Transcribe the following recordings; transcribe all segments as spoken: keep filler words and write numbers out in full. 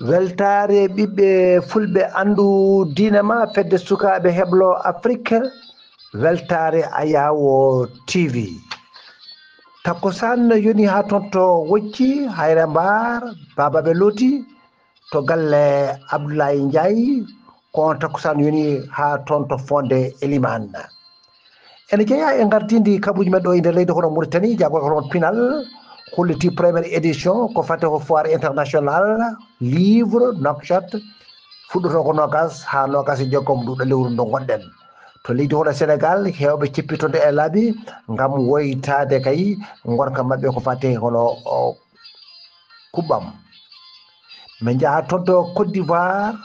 Weltaare ɓiɓɓe fulɓe, anndu diine ma, fedde sukaaɓe heblo Afrik, weltaare Ayaawo T V. Takkusaan yoni haa toon to Wojji, Hayre Mbaar, Baaba Ɓe Looti, to galle Abdoulaye Ndiaye, ko on takkusaan yoni haa toon to Fonde Elimane. Ene jeyaa e ngardiindi kabuuji men ɗo e nder leydi hono Mauritanie, jagorko toon pinal, holliti première édition ko fate ko foire international livre Nouakchott, fuɗɗoto ko noogas haa noogas e jeegom ɗuuɗo lewru ndo ngonɗen. To leydi hono Sénégal, heewɓe cippitonde e laabi ngam woytaade kay ngonka maɓɓe ko fate hono o kuɓɓam. Min njaha toon to Côte d'Ivoire,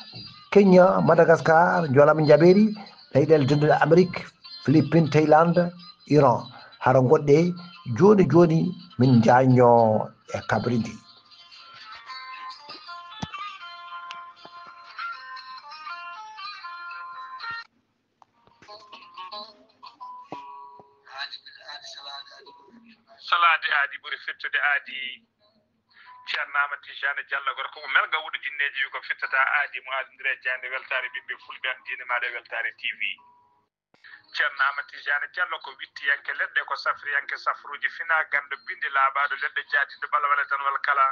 Kenya, Madagascar, Njoolam Njabeeri, leyɗeele denduɗe Amérique, Philippines, Thaïlande, Iran. Hara ngoɗɗe jooni jooni min njañño e kabri ndi. Salaade aadi ɓuri fettude aadi. Ceerno Aamadu Tijaani Jallo, gorko mo Melga Wuɗo Jinneeji, wi ko fittata aadi mo aadondiri e jaaynde weltaare ɓiɓɓe fulɓe, an diine maaɗa e weltaare T V. Ceerno Aamadu Tijaani Jallo ko wittiyanke leɗɗe, ko safriyanke safruuji, finaa ganndo binndi laaɓaaɗo leɗɗe, jaadiiɗo ɓalwale danwal kala.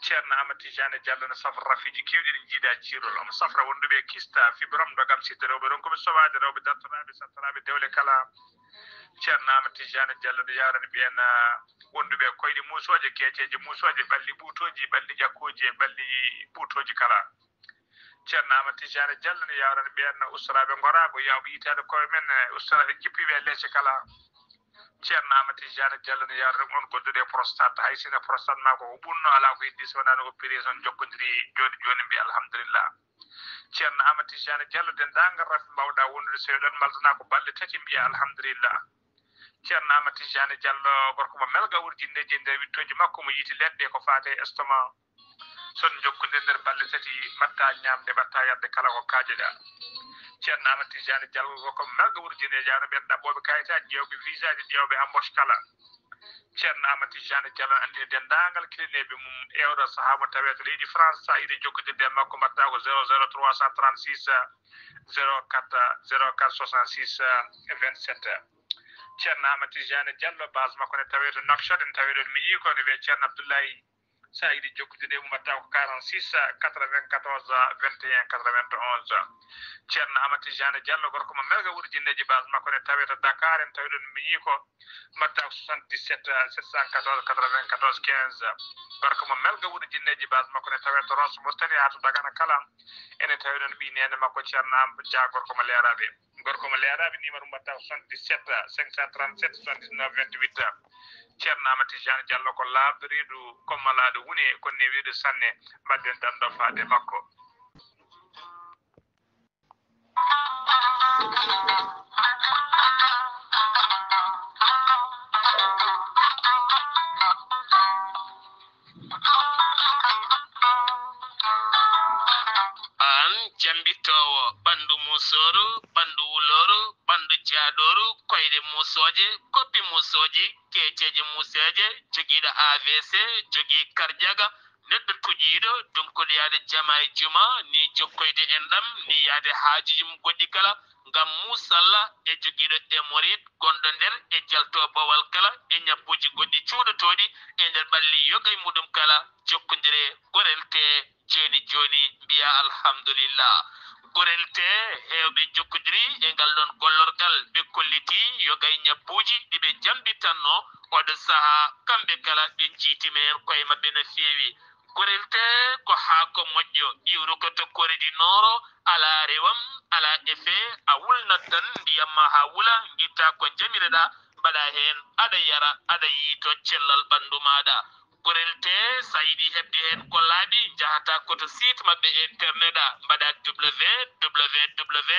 Ceerno Aamadu Tijaani Jallo no safra rafiiji keewɗi ɗi jiidaa ciirol, omo safra wonduɓe e kista, fibrome, ndogam, sidde rewɓe, ronkuɓe sowaade rewɓe, dartoraaɓe, sattoraaɓe dewle kala. Ceerno Aamadu Tijaani Jallo no yaarani ɓeen wonduɓe e koyɗe muusooje, keeceeje muusooje, ɓalli ɓuutooji, ɓalli ƴakkooji e ɓalli ɓuutooji kala. Ceerno Aamadu Tijaani Jallo no yaarani ɓeen ustoraaɓe ngoraagu, yaawɓe yiytaade koye men, ustoraaɓe jippiiɓe e leece kala. Ceerno Aamadu Tijaani Jallo no yaarani on gonduɗo e prostate, hay sinno prostate maa ko ko ɓurno alaa ko heddi so wonaa no opération jokkondiri jooni jooni, mbiya alhamdulillah. Ceerno Aamadu Tijaani Jallo, denndaangal rafi mbaawɗaa wondude so eɗon mbaldanaa ko balɗe tati, mbiya alhamdulillah. Ceerno Aamadu Tijaani Jallo, gorko mo Melga Wuɗo Jinneeji, e nder wiɗtooji makko mo yiyti leɗɗe ko faati e estomac. So on njokkondirii nder balɗe tati, mbaɗtaa ñaamde, mbaɗtaa yarde kala ko kaajoɗaa. Ceerno Aamadu Tijaani Jallo, gorko mo Melga Wuɗo Jinneeji, ɓeen ɗaɓɓooɓe kayitaaji, ƴeewɓe visaaji, ƴeewɓe embauche kala. Ceerno Aamadu Tijaani Jallo no anndini denndaangal kilineeɓe mum e oɗo sahaa mo tawee to leydi France, so a yiɗi jokkondirde e makko, mbaɗtaa ko zéro zéro trois cent trente-six, zéro quatre, zéro quatre soixante-six, vingt-sept. Ceerno Aamadu Tijaani Jallo, base makko ne tawee to Nouakchott, ene tawee ɗoon miñii ko, ne wiyee Ceerno Abdoulaye. So a yiɗi jokkondirde e mum, mbaɗtaa ko quarante-six, quatre-vingt-quatorze, vingt et un, quatre-vingt-onze. Ceerno Aamadu Tijaani Jallo, gorko mo Melga Wuɗo Jinneeji, base makko ne tawee to Dakar, ene tawee ɗoon miñii ko, mbaɗtaa ko soixante-dix-sept, sept cent quatorze, quatre-vingt-quatorze, quinze. Gorko mo Melga Wuɗo Jinneeji, base makko ne tawee to Rosso Mauritanie haa to Dagana kala, ene tawee ɗoon ɓiy neene makko Ceerno Aamadu Jah, gorko mo Leeraaɓe. Gorko mo Leeraaɓe, numéro mum mbaɗtaa ko soixante-dix-sept, cinq cent trente-sept, soixante-dix-neuf, vingt-huit. Ceerno Aamadu Tijaani Jallo ko laaɓɗo reedu, ko malaaɗo wune, ko newiiɗo sanne. Mbaɗden danndo faade e makko. Aan jammbitoowo ɓanndu muusooru, ɓanndu wulooru, ɓanndu jaaɗooru, koyɗe muusooje, koppi muusooji, keeceeje muuseeje, jogiiɗo A V C, jogii karjaga, neɗɗo tuƴiiɗo, donkuɗo yaade jama e juma, ni jokkoyde enɗam, ni yaade haajuuji mum goɗɗi kala, ngam muusalla e jogiiɗo hémorroïde gonɗo nder e jalto bowal kala e ñabbuuji goɗɗi cuuɗotooɗi e nder ɓalli yoga e muɗum kala, jokkondiree, goreltee jooni jooni, mbiyaa alhamdulillah. Goreltee heewɓe njokkondirii e ngal ɗoon gollorgal, ɓe kollitii yoga e ñabbuuji ɗi ɓe njammbitannoo ooɗoo sahaa, kamɓe kala ɓe njiytii ma heen koye maɓɓe no feewi. Goreltee ko haako moƴƴo, iwru ko to Corée du Nord, alaa rewam, alaa effet, a wulnat tan ndiyam maa haa wula, ngittaa ko njamireɗaa, mbaɗaa heen, aɗa yara, aɗa yiytoo cellal ɓanndu maaɗa. Goreltee, so a yiɗi heɓde heen ko laaɓi, njahataa ko to site maɓɓe internet a, mbaɗaa www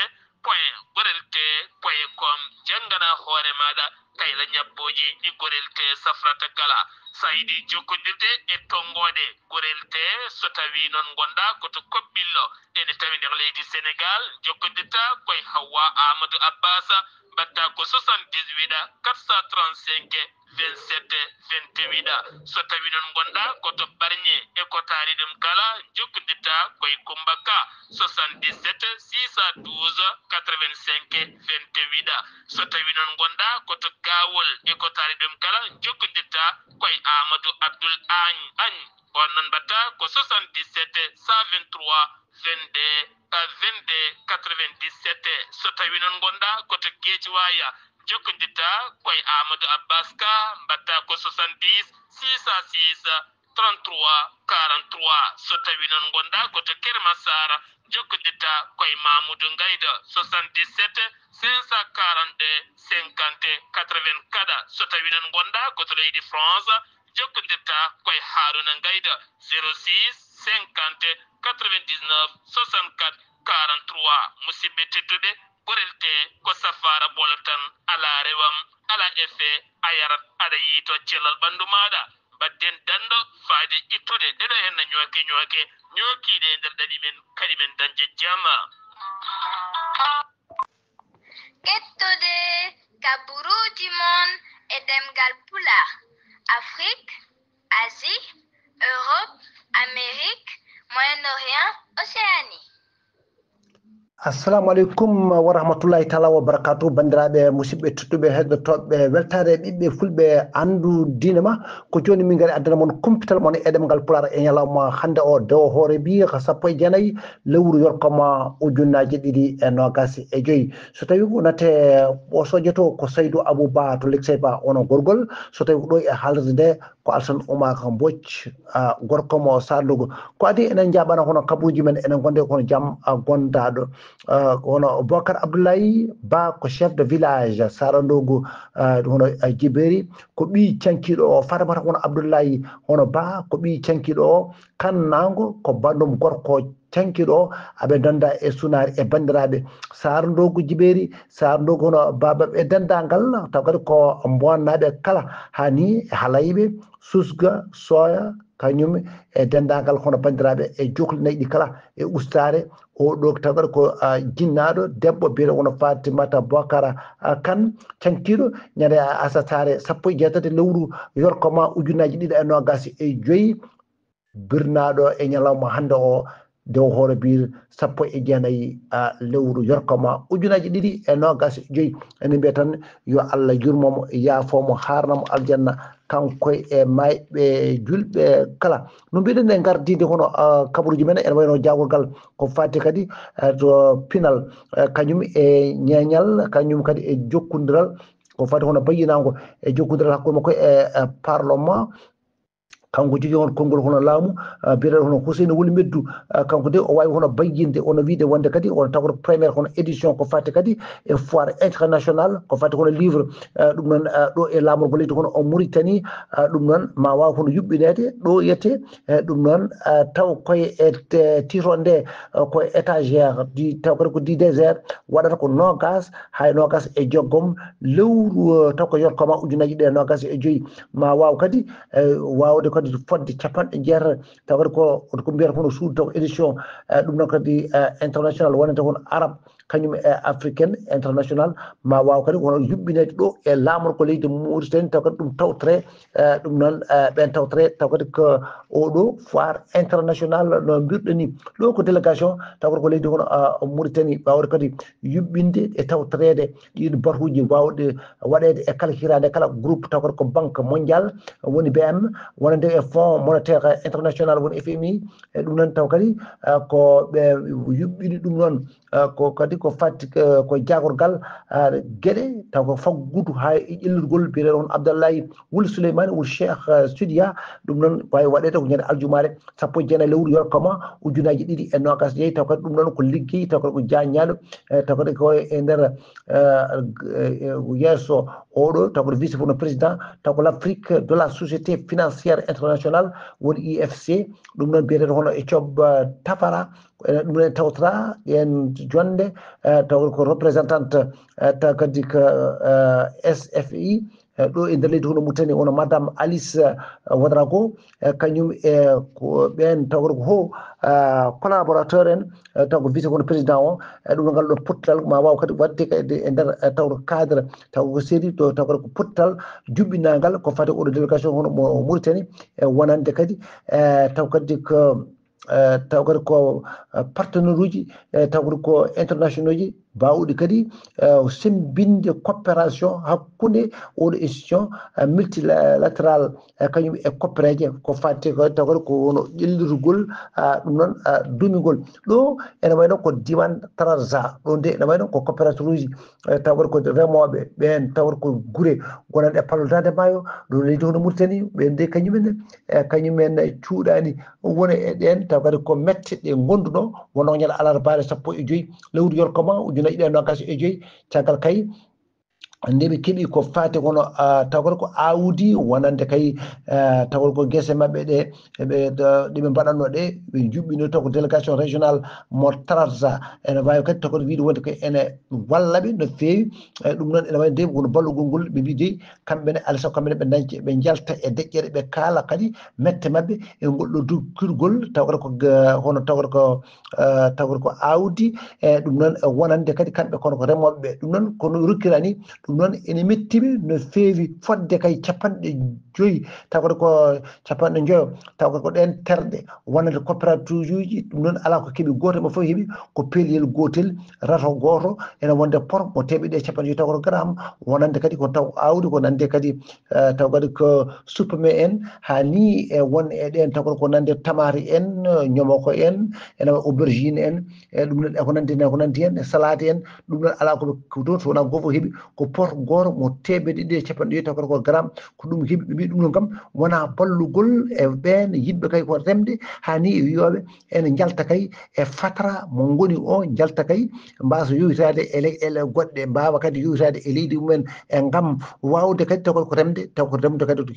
point goreltee point com, jannganaa hoore maaɗa kayla ñabbooji ɗi Goreltee safrata kala. Saydi, jokkondirde e tonngooɗe kurel te, so tawii noon ngonɗaa ko to Koɓɓillo, ene tawi nder leydi Senegaal, jokkondirtaa ko e Hawwa Amadou Abbas, mbaɗtaa ko soixante-dix-huit quatre cent trente-cinq vingt-sept vingt-huit. So tawii noon ngonɗaa ko to Barñe e ko taari ɗum kala, jokkondirtaa ko e Kummba Ka, soixante-dix-sept six cent douze quatre-vingt-cinq vingt-huit. So tawii noon ngonɗaa ko to Gaawol e ko taari ɗum kala, jokkondirtaa ko e Amadou Abdoul Agne. On noon mbaɗtaa ko soixante-dix-sept cent vingt-trois vingt-deux vingt-deux quatre-vingt-dix-sept. So tawii noon ngonɗaa ko to Geejiwaay, jokkondirtaa ko e Amadou Abbas Ka, mbaɗtaa ko soixante-dix six cent six trente-trois quarante-trois. So tawii noon ngonɗaa ko to Kër Massar, jokkondirtaa ko e Mamoudou Ngayda, soixante-dix-sept cinq cent quarante-deux cinquante quatre-vingt-quatre. So tawii noon ngonɗaa ko to leydi France, jokkondirtaa ko e Harouna Ngayda, zéro six cinquante quatre-vingt-dix-neuf soixante-quatre quarante-trois. Musidɓe tedduɓe, gorel te ko safaara ɓolo tan, alaa rewam, alaa effet, a yarat, aɗa yiytoo cellal ɓanndu maaɗa. Mbaɗden danndo faade ittude ɗeɗo henna ñooke ñooke ñookiiɗe e nder ɗaɗi men, kadi men dañde jam. Kettude kaburuuji mon e ɗemngal Pulaar, Afrik, Asie, Europe, Amérique, Moyen-Orient, Océanie. Assalamu aleykum wa rahmatullahi taala wa barakatuh. Banndiraaɓe, musidɓe tedduɓe, heɗotooɓe weltaare ɓiɓɓe fulɓe, anndu diine ma. Ko jooni min ngari addana mon kumpital mon e ɗemngal Pulaar e ñalawma hannde o, dewo hoore bi, sappo e jeenayi lewru yorkoma ujunnaaji ɗiɗi e noogas e joyi. So tawii ko nate ɓosoojo to ko Saydou Abou Ba to Lexey Ba, onon gorgol. So tawii ko ɗo e haalirde nde ko Alsan Oumar Mbodj, ah, gorko mo Sarlugo. Ko adii enen njaɓana hono kabuuji men, enen ngonde kono jam, ah, gondaaɗo. Ah, hono Bocar Abdoulaye Ba ko chef de village Sarandogo, ah, hono, ah, Jiberi, ko ɓii cankiiɗo o. Fatamata hono Abdoulaye hono Ba ko ɓii cankiiɗo o. Kan Nango ko bandum gorko cankiiɗo o. Aɓe donda e sunaari e banndiraaɓe Sarandogo Jiberi, Sarandogo hono Baba e denndaangal, taw kadi ko Mbonnaaɓe kala, haa ni e Halayɓe, Susga, Soya, kañum e denndaangal hono banndiraaɓe e jokli nayi ɗi kala e ustaare. O ɗo taw kadi ko, ah, jinnaaɗo debbo biyeteeɗo hono Fatimata Bokara, ah, Kan, cankiiɗo ñande asasaare sappo e jeetati lewru yorkoma ujunnaaji ɗiɗi e noogas e joyi, birnaaɗo e ñalawma hannde o, dewo hoore biir sappo e jeenayi, ah, lewru yorkoma ujunnaaji ɗiɗi e noogas e joyi. Ene mbiya tan yo Allah yurmo mo, yaafo mo, haarna mo aljanna, kanko e maayɓe julɓe kala. No mbiɗen e ngardiide hono, ah, kabaruuji men, ene wayno jaagorgal ko faati kadi, ah, to pinal, ah, kañum e ñeeñal, kañum kadi e jokkondiral, ko faati hono bayyinaango e jokkondiral hakkunde makko e, eh, parlement. Kanko jogii on konngol hono laamu, ah, biyeteeɗo hono Huseyni Wuli Meddu, ah, kanko de o waawi hono bayyinde, hono wiyde wonde kadi on tawata première hono édition ko faati kadi e foire international, ko faati hono livre, ah, ɗum noon, ah, ɗo e laamorgo leydi hono o Mauritanie, ah, ɗum noon ma waaw hono yuɓɓineede ɗo yette, eh, ɗum noon, ah, taw koye e te-, tiitonde, ah, ko étagère di, taw kadi ko di désert, waɗata ko noogas, hay noogas e joggom lewru, eh, taw ko yorkoma ujunnaaji ɗiɗi e noogas e joyi. Ma waaw kadi, eh, waawde kadi fodde capanɗe jeetati, taw kadi ko, ko mbiyata kono suudu taw édition, eh, ɗum noon kadi, eh, international wonande hono arabe, kañum e africaine international, ma waaw kadi hono yuɓɓineede ɗo e laamorgo leydi Mauritanie, taw kadi ɗum tawtore, eh, ɗum noon, eh, ɓeen tawtore, taw kadi ko oɗo foire international no mbirɗen ni. Ɗo ko délégation, taw kadi ko leydi hono, ah, Mauritanie, waawde kadi yuɓɓinde e tawtoreede ɗiin batuuji waawɗe waɗeede e kala hitaande, kala groupe, taw kadi ko Banque Mondiale woni B M, wonande e Fonds Monétaire International woni F M I, e ɗum noon taw kadi, ah, ko ɓe yuɓɓini ɗum noon, ah, ko kadi ko fatti, ah, ko jaagorgal, ah, geɗe, taw ko faggudu haa e ƴellirgol biyeteeɗo on Abdallahi wul Souleymane wul Cheikh, ah, Sidiya, ɗum noon waawi waɗeede ko ñande aljumaare sappo e jeenayi lewru yorkoma ujunnaaji ɗiɗi e noogas e joyi, taw kadi ɗum noon ko liggey, taw kadi ko jaaññaaɗo, eh, taw kadi ko e nder, eh, eh, yeeso oɗo, taw kadi vice fof no président, taw ko l'Afrique de la Société Financière Internationale, woni I F C, ɗum noon biyeteeɗo hono e Cob, eh, Tafara, ko enen ɗum en tawtora ɗen jonde, eh, taw ko représentante, eh, taw kadi ko, eh, S F I, E ɗo e nder leydi hono Mauritanie, wono Madame Alice, eh, Ouedraogo, e kañum e ko ɓeen tawata ko ho, eh, collaborateur en, eh, taw ko vice kono président o, e ɗum ngal ɗon pottal ma waaw kadi waɗde kadi e nder, eh, tawata cadre, taw ko sedi to tawata ko pottal juɓɓinangal ko fati oɗo délégation hono mo Mauritanie, e wonande kadi, eh, taw kadi ko, eh, taw kadi ko, eh, partenaire uji, eh, taw kadi ko internationaux ji, baawɗi kadi, eh, semmbinde coopération hakkunde oɗo institution, eh, multilatéral, eh, kañum e koppereeje ko fati ko taw kadi ko wono ƴellitgol, ah, ɗum noon, ah, dumingol. Ɗo ene wayno ko diwan Trarza, ɗo nde ene wayno ko coopérateur uji, eh, taw kadi ko remooɓe ɓeen, taw kadi ko gure gonanɗe e palol Daande Maayo, ɗo leydi hono Mauritanie, ɓeen de kañumen, eh, kañumen cuuɗaani wona e ɗeen, taw kadi ko mette ɗe ngonduno, wonno ñande alarbaare sappo e joyi lewru yorkoma ujunaaji ɗiɗi e noogas e joyi, caggal kay nde ɓe keɓi ko fati kono, ah, taw kadi ko awdi wonande kay, ah, taw kadi ko gese maɓɓe ɗe, ɓe, ɗe ɓe mbaɗatno ɗe, ɓe juɓɓino taw ko délégation régionale mo Trarza. Ene waawi kadi taw kadi wiide wonde ko ene walla ɓe no feewi. Eh, ɗum noon ene wayi nde woni ballugol ngol ɓe mbiyi dey kamɓe ne, alaa sago kamɓe ne ɓe dañca, ɓe njalta e deƴƴere, ɓe kaala kadi mette maɓɓe e ngol ɗo dukkirgol, taw kadi ko ga-, hono taw kadi ko, eh, taw kadi ko awdi, e ɗum noon, eh, wonande kadi kamɓe kono ko remooɓe ɓe. Ɗum noon kono rokkirani, ɗum noon ene mettiɓe no feewi fodde kay capanɗe joyi, taw kadi ko capanɗe njoyo, taw kadi ko ɗeen terɗe wonande coopérative uji, ɗum noon alaa ko keɓi, gooto mo fof heɓi ko peliyel gootel, rato gooto, ene wonde pot mo teemeɗɗe e capanɗe joyi taw kadi gramme, wonande kadi ko taw awdi, ko nande kadi, eh, taw kadi ko suppame en, haa ni e won e ɗeen taw kadi ko nande tamaate en, eh, ñomoko en, ene waɗi aubergine en, e ɗum noon e ko nandi, e ko nandi heen, e salade en, ɗum noon alaa ko ɓe, ko ɗoon so wonaa gooto fof heɓi ko pot gooto mo teemeɗɗe ɗiɗi e capanɗe joyi taw kadi ko gramme, ko ɗum heɓi. Ɓe mbiyi ɗum noon kam wonaa ballugol e ɓeen yiɗɓe kay ko remde, haa ni e wiyooɓe ene njalta kay e fatra mo ngoni o, njalta kay mbaawa yowitaade e leyɗeele goɗɗe, mbaawa kadi yowitaade e leydi mumen, e ngam waawde kadi taw kadi ko remde, taw ko remde kadi ko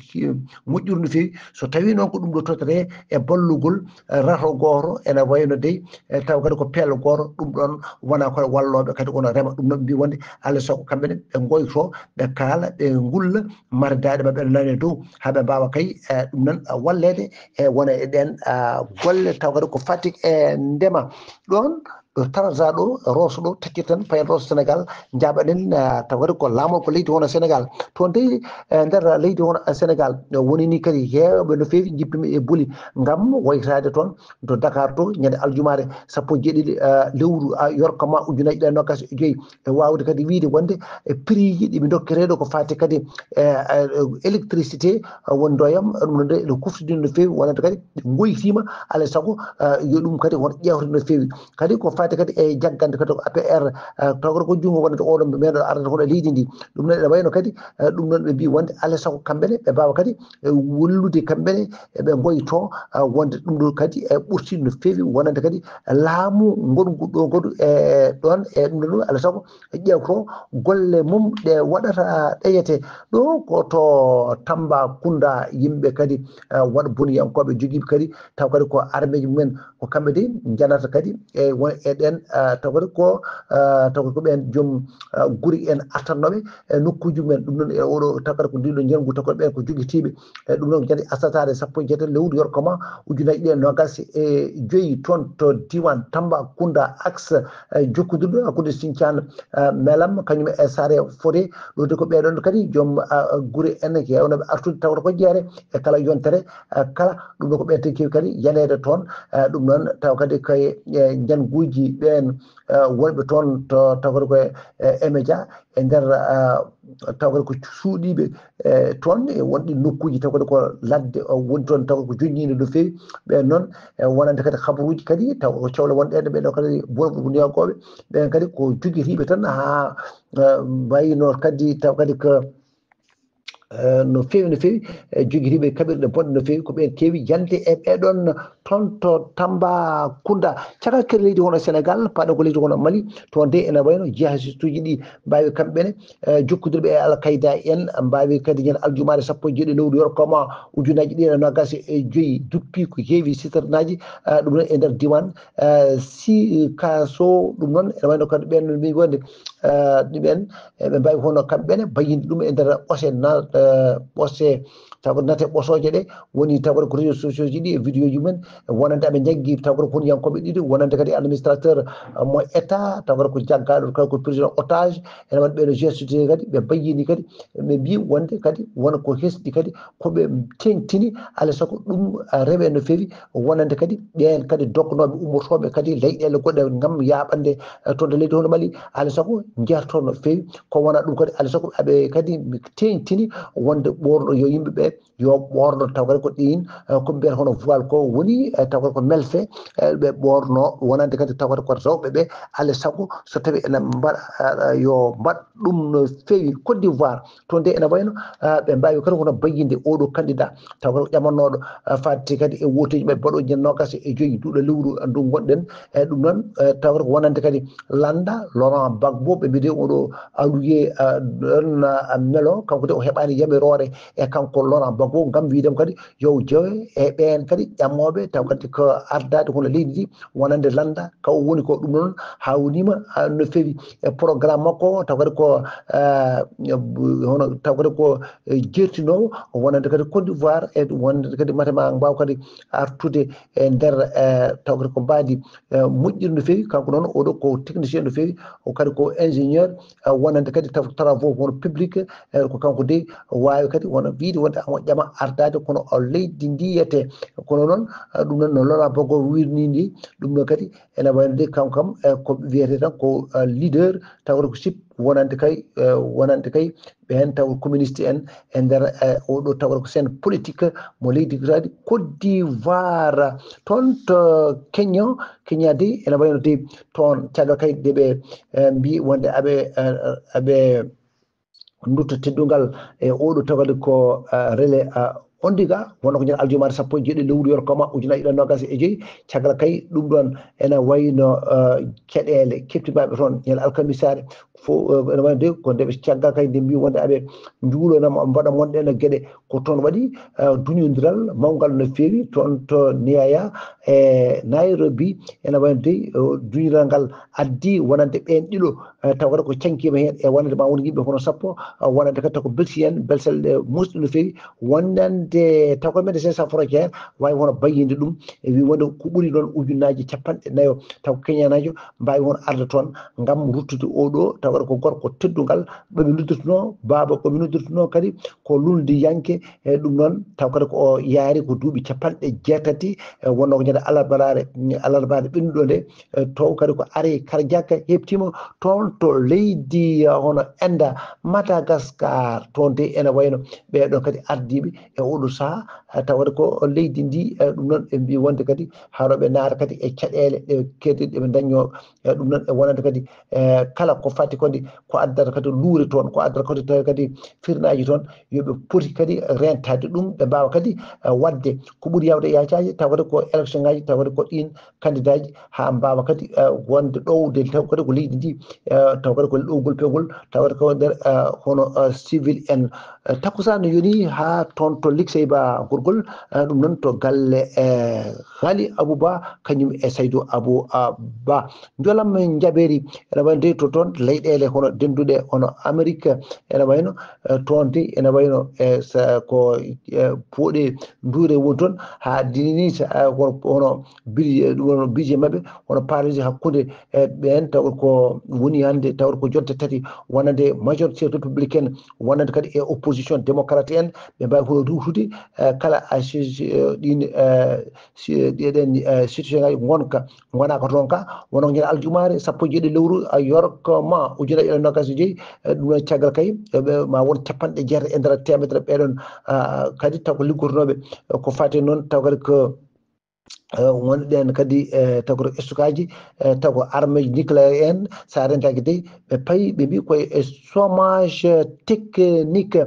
moƴƴuru no feewi. So tawii noon ko ɗum ɗo tottete e ballugol, eh, rato gooto, ene wayno dey, eh, taw kadi ko pelle gooto, ɗum ɗoon wonaa koye wallooɓe kadi kono rema. Ɗum noon ɓe mbiyi wonde alaa sago kamɓe ne ɓe ngoyto, ɓe kaala, ɓe ngulla, mare daaɗe maɓɓe ene nane dow, haa ɓe mbaawa kay, eh, ɗum noon, eh, walleede e wona e ɗeen, ah, golle taw kadi ko fati e ndema. Ɗoon ɗo Trarza ɗo, Rosso ɗo, taccirten payen Rosso Sénégal, njaaɓaɗen, ah, taw kadi ko laamorgo leydi hono Sénégal. Toon dey, eh, nder leydi hono Sénégal, woni ni kadi heewɓe no feewi njippima e boli ngam waytaade toon to Dakar to, ñande aljumaare sappo e jeeɗiɗi, eh, lewru, ah, yorkoma ujunaaji ɗiɗi e noogas e joyi. E waawde kadi wiyde wonde e prix ji ɗi ɓe ndokketee ɗo ko fati kadi e, e, électricité, eh, woni ɗo yam, ɗum noon de ene kuftodii no feewi, wonande kadi ɓe ngoytiima, alaa sago, eh, yo ɗum kadi won ƴeewte no feewi. Kadi ko fati kadi e jaggande kadi ko A P R, eh, taw kadi ko junngo wonande oɗo meeɗo ardata kono e leydi ndi. Ɗum noon ene wayno kadi, eh, ɗum noon ɓe mbiyi wonde alaa sago kamɓe ne ɓe mbaawa kadi, eh, wallude kamɓe ne, eɓe ngoyto, eh, wonde ɗum ɗo kadi e ɓurti no feewi, wonande kadi laamu ngongu ɗo kadi e ɗoon, e ɗum ɗo ɗum alaa sago ƴeewto golle mum ɗe waɗata ɗeyete. Ɗo ko to Tambacounda, yimɓe kadi, eh, waɗa boniyankooɓe jogiiɓe kadi, taw kadi ko armeeji mumen, ko kamɓe de njanata kadi e won e ɗeen, eh, taw kadi ko, eh, taw kadi ko ɓeen joom, eh, guri en artannooɓe e nokkuuji mumen. Ɗum noon e oɗo taw kadi ko ndiɗo njanngu taw kadi ɓeen ko jogitiiɓe. E ɗum noon kadi asataare sappo e jeetati lewru yorkoma ujunaaji ɗiɗi e noogas e joyi toon to diiwaan Tambacounda, axe, eh, jokkondirɗo hakkunde Sinthiane, eh, Malem, kañum e Saare Fodé. Ɗo de ko ɓee ɗoon kadi joom, ah, gure en heewnooɓe artude tawata ko jeere e kala yontere, eh, kala. Ɗum ɗo ko ɓeen tigi keewi kadi yaneede toon. Eh, ɗum noon taw kadi koye, eh, njannguuji ɓeen, eh, wonɓe toon to taw kadi koye, eh, E-Media e nder, ah, taw kadi ko suuɗiiɓe, eh, toon e wonɗi nokkuuji taw kadi ko ladde, o woni toon taw ko joñjiinde no feewi. Ɓeen noon, eh, wonande kadi habaruuji kadi taw ko cewle wonɗe ɗe ɓee ɗo kadi bonɓe buniyaankooɓe. Ɓeen kadi ko jogitiiɓe tan haa, eh, mbayno kadi taw kadi ko no feewi no feewi, jogitiiɓe kaɓirɗe bonɗe no feewi. Ko ɓeen keewi yande e ɓeɗon toon to Tambacounda. Caka kadi leydi hono Sénégal, paɗo ko leydi hono Mali, toon de ene wayno jihadistuuji ɗi mbaawi kamɓe ne jokkondirɓe e Al Qaeda en, mbaawi kadi ñande aljumaare sappo e jeeɗi lewru yorkoma ujunaaji ɗiɗi e noogaas e joyi, duppi ko heewi sitarnaaji, ɗum noon e nder diwan Sikaso. Ɗum noon ene wayno kadi ɓeen no mbi wonde ɗumen ɓe mbaawi hono kamɓe ne bayinde ɗum e nder ɓose na ɓose, taw ko nate ɓosooje ɗe woni taw ko réseaux sociaux ji ɗi e vidéo ji mumen, wonande aɓe njaggi taw ko honyankooɓe ɗiɗi, wonande kadi administrateur mo état taw ko jaggaaɗo kadi ko président otage. Ene waɗi ɓeɗo gestude kadi ɓe bayyini kadi ɓe mbi wonde kadi wona ko hesɗi kadi ko ɓe teŋtini. Alaa sago ɗum rewe no feewi, wonande kadi ɓeen kadi dognooɓe ummotooɓe kadi leyɗeele goɗɗe ngam yaaɓande toon to leydi hono Mali. Alaa sago njeerto no feewi, ko wona ɗum kadi alaa sago aɓe kadi teŋtini wonde ɓoorno yo yimɓe ɓe yo ɓoorno taw kadi ko ɗin ko mbiyata hono voile ko woni taw kadi ko melfe ɓe ɓoorno, wonande kadi taw kadi ko rewɓe ɓe. Alaa sago so tawi ene mbaɗa yo mbaɗ ɗum no feewi. Côte d'Ivoire toon de ene wayno ɓe mbaawi kadi hono bayyinde oɗo candidat taw kadi ko ƴamannooɗo fadde kadi e woteeji maɓɓe baɗooji noogaas e joyi duuɗo lewru ndu ngonɗen. E ɗum noon taw kadi ko wonande kadi lannda Laurent Gbagbo, ɓe mbiyde oɗo alluye ɗon melo, kanko de o heɓaani yamiroore e kanko Laurent Gbagbo ngam wiidem kadi yo jewe e ɓeen kadi ƴamooɓe taw kadi ko ardaade hono leydi ndi wonande lannda ka o woni ko. Ɗum noon haa woniima no feewi e programme makko taw kadi ko hono taw kadi ko jertinoowo wonande kadi Côte d'Ivoire e wonande kadi matema mbaaw kadi artude e nder taw kadi ko mbaadi moƴƴiri no feewi. Kanko noon oɗo ko technicien no feewi, o kadi ko ingénieur wonande kadi travaux hono public, ko kanko de waawi kadi wona wiide wonde amo ƴama ardaade kono o leydi ndi yiyete. Kono noon ɗum noon no Laurent Gbagbo wirni ndi ɗum noon kadi ene wayno de kanko kam ko wiyete tan ko leader taw kadi ko sip wonande kay wonande kay ɓeen taw communiste en e nder oɗo taw ko scène politique mo leydi kadi Côte d'Ivoire. Toon to Kenya, Kenya de ene wayno de toon caggal kay de ɓe mbi wonde aɓe aɓe ndutta teddungal e oɗo taw kadi ko relais Ondiga wonno ko ñande aljumaare sappo e jeeɗi lewru yorkoma ujunaaji ɗiɗi e noogaas e joyi. Caggal kay ɗum ɗoon ene wayno keɗeele keptinaaɓe toon ñande alkamisaare fof ene wayno de ko nde ɓe caggal kay nde mbi wonde aɓe njuulana mbaɗa monɗe no geɗe ko toon waɗi duñondiral mawngal no feewi toon to Niyaya e Nairobi. Ene wayno de duñondiral ngal addi wonande ɓeen ɗiɗo taw kadi ko cankima heen e wonande ma won yimɓe hono sappo wonande kadi taw ko belsi en belsel musɗi no feewi wonande taw ko médecin sans frontière waawi hono bayyinde ɗum e wi wonde ko ɓuri noon ujunnaaji capanɗe nayo taw ko keñanaajo mbaawi hono arde toon ngam ruttude oɗo taw kadi ko gorko teddungal ɓe ɓe noddirtunoo baaba ko ɓe noddirtunoo kadi ko lundiyanke e ɗum noon taw kadi ko o yaari ko duuɓi capanɗe jeetati e wonno ko ñande alarbaare alarbaare ɓennuɗo nde taw kadi ko arrêt cardiaque heɓtiima toon to leydi hono Inde, Madagascar. Toon de ene wayno ɓeeɗon kadi ardiiɓe e oɗo sahaa tawde ko leydi ndi ɗum noon ɓe mbi wonde kadi haɗo ɓe naata kadi e caɗeele ɗe kedi ɗeɓe dañño ɗum noon e wonande kadi kala ko fati kadi ko addata kadi luure toon ko addata kadi tawi kadi firnaaji toon yoɓe poti kadi rentade ɗum ɓe mbawa kadi wadde ko ɓuri yawde yacaaji taw kadi ko élection ngaji taw kadi ko ɗin candidat ji ha mbawa kadi wonde ɗowde taw kadi ko leydi ndi taw kadi ko ɗowgol pewgol taw kadi ko nder hono civil en takkusaan yoni ha toon to Liksey Ba gorgol ɗum noon to galle e Ghali Abou Ba kañum e Saydou Abou Ba. Jolam jaɓeeri ene wayno de to toon leyɗeele hono dennduɗe hono Amerique ene wayno toon de ene wayno e ko pooɗe nduure woni toon haa dini ni hono budget maɓɓe hono pareji hakkunde e ɓeen taw ko woni hannde taw ko jonte tati wonande majorité républicaine wonande kadi e opposition démocrate en ɓe mbawi hono ruwtude kala ɗin ɗeɗen situation ngaji gonka wona ko toon ka wona ko ñande aljumaare sappo e jeeɗi lewru yorkoma ujunnaji ɗiɗi e nogas e joyi ɗum noon caggal kay ma won capanɗe jeetati e nder temedere ɓeɗon kadi taw ko liggotonooɓe ko fati noon taw kadi ko wonɗen kadi taw ko stockage taw ko armeji nucléaire en sa rentaki dey ɓe payi ɓe mbi koye e chômage technique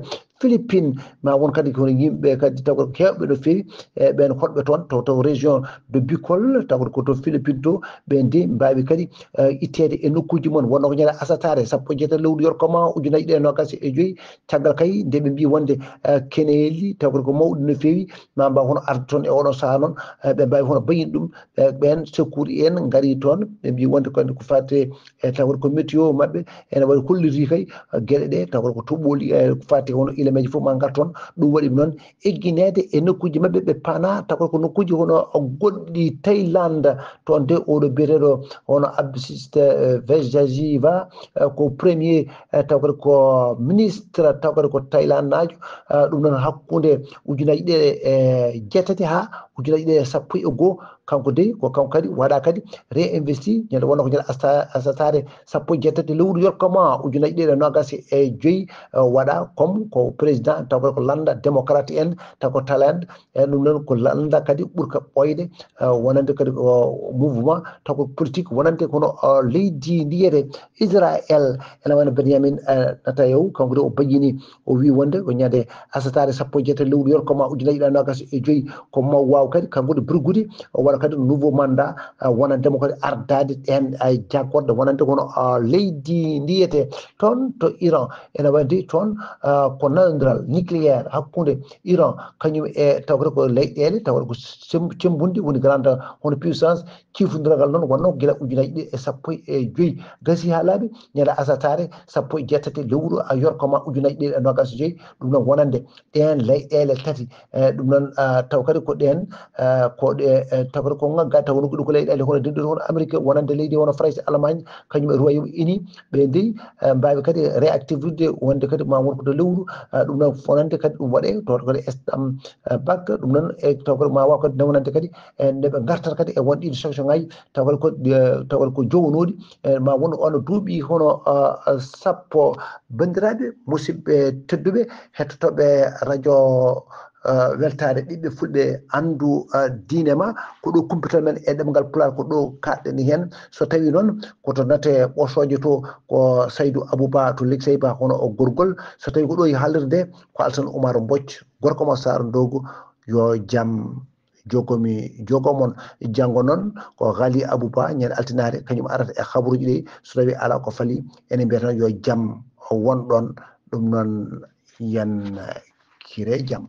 Philippines, ma won kadi kono yimɓe kadi taw ko heewɓe no feewi, e ɓen hoɗɓe toon to, to région de Bicol, taw ko to Philippines to, ɓe ndi mbaawi kadi, eh, itteede e nokkuuji mon, wonno ko ñande asataare sappo e jeetati lewru yorkoma ujunaaji ɗiɗi e noogas e joyi, caggal kay nde ɓe mbii wonde, eh, keneeli taw ko mawɗi no feewi, ma mbaaw hono arde toon e oɗon sahaa noon, eh, ɓe mbaawi hono bayin ɗum, eh, ɓeen secours en ngari toon, ɓe mbii wonde ko, ko faati e taw ko météo maɓɓe, ene waɗi holliti kay, eh, geɗe ɗe, taw ko toɓooli, eh, ko faati hono ilameeji fof ma ngar toon, ɗum waɗi noon, eggineede e nokkuuji maɓɓe ɓe paana, taw ko nokkuuji hono goɗɗi Thaïlande, toon de oɗo biyeteeɗo hono Abdou Siste, eh, Vejajiva, eh, ko premier, eh, taw ko ministre, taw ko Thaïlande naajo, eh, ɗum noon hakkunde ujunaaji ɗiɗi e jeetati haa ujunaaji ɗiɗi e sappo e goo, kanko dey, ko kanko kadi waɗa kadi réinvesti, ñande wonno ko ñande asta-, asataare sappo e jeetati lewru yorkoma ujunaaji ɗiɗi e noogas e joyi, eh, waɗa comme ko président, taw ko lannda démocrate en, taw ko Thaïlande, e ɗum noon ko lannda kadi ɓurka ɓooyde, eh, wonande kadi ko mouvement, taw ko politique wonande kono, eh, leydi ndi wiyete Israël, ene wayno Benjamin, eh, Netanyahu, kanko de o bayyini, o wi wonde ko ñande asataare sappo e jeetati lewru yorkoma ujunaaji ɗiɗi e noogas e joyi, ko maw waaw kadi kanko de burgude, o waɗa kadi nouveau mandat, eh, wonande mo kadi ardaade ɗeen ay jaggorɗe wonande kono, eh, leydi ndi wiyete toon to Iran, ene waɗi toon, eh, ko nanondiral nucléaire hakkunde Iran kañum e tawde ko leyɗeele tawde ko sem-, cembunɗe woni grande hono puissance, ciifondiragal noon wonno gila ujunaaji ɗiɗi e sappo e joyi gasi haa laaɓi ñande asataare sappo e jeetati lewru a yorkoma ujunaaji ɗiɗi e noogas e joyi, ɗum noon wonande ɗeen leyɗeele tati, eh, ɗum noon, ah, taw kadi ko ɗeen, ah, ko ɗe, eh, taw kadi ko ngagga taw woni ko ɗum ko leyɗeele hono denduɗe hono Amérique wonande leydi hono France, Allemagne, kañum e Royaume Uni, ɓe dey, eh, mbaawi kadi réactivité wonde kadi ma won ko to lewru, ah, ɗum noon wonande kadi ɗum waɗe to kadi estam, eh, bak, ɗum noon e taw kadi ma waaw kadi nawnande kadi e nde ɓe ngartata kadi e won ɗiɗi section ngaji, taw kadi ko, eh, taw kadi ko jownooɗi, eh, ma won ono duuɓi hono, ah, sappo. Banndiraaɓe, musidɓe tedduɓe, hettotooɓe radio, eh, weltaare ɓiɓɓe fulɓe anndu, eh, diine ma, ko ɗo kumpital men e ɗemngal Pulaar, ko ɗo kaɗɗen heen. So tawi noon ko to nate ɓosooje to, ko Saydu Abou Ba to Liksey Ba, hono o gorgol. So tawi ko ɗo e haalirde, ko Alsan Oumar Mbodj, gorko mo Saar Ndogo, yo jam jogomi, jogo mon. Janngo noon ko Ghali Abou Ba, ñande altinaare, kañum arata e habaruuji ɗi. So tawi alaa ko fali, ene mbiyata noon yo jam won ɗoon. Ɗum noon, yan kire jam.